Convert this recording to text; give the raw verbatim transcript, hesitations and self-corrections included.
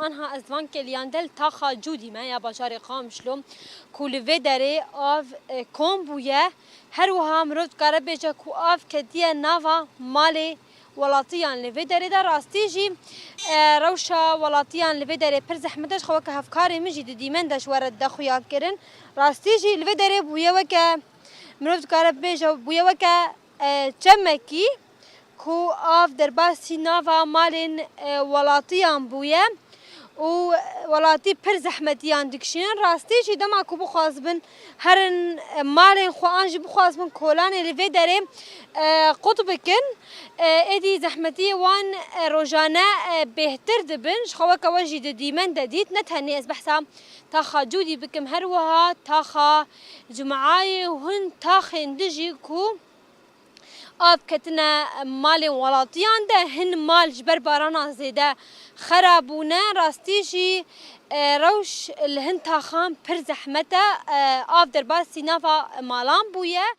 Niha ez van keliyan de li taxa Cûdî me ya bajarê Qamişlo ku li vê derê av, e, kom bûye. Her wiha mirov dikare bêje ku av ketiye nava malê welatiyan li vê derê de. Rastî jî, e, rewşa welatiyan li vê derê pir zehmet e. Ji xwe weke hevkarê min jî di dîmen de ji we re dide xuya kirin. Rastî jî li vê derê bûye weke, mirov dikare bêje, bûye weke, e, çemekî ku av derbasî nava malên, e, welatiyan bûye û welatî pir zehmetiyan dikişînin. Rastî jî dema ku bixwazibin herin, e, malên xwe an jî bixwazibin kolanê li vê derê, e, qut bikin, e, êdî zehmetiyê wan, e, rojane, e, bêhtir dibin. Ji xwe weke we jî di dîmen de dît. Ne tenê ez behsa taxa Cûdî bikim, her wiha taxa Cumeyê û hin taxên din jî ku av ketine malên welatiyan de, hin mal ji ber barana zêde xera bûne. Rastî jî, e, rewş li hin taxan pir zehmet e. E, av derbasî nava malan bûye.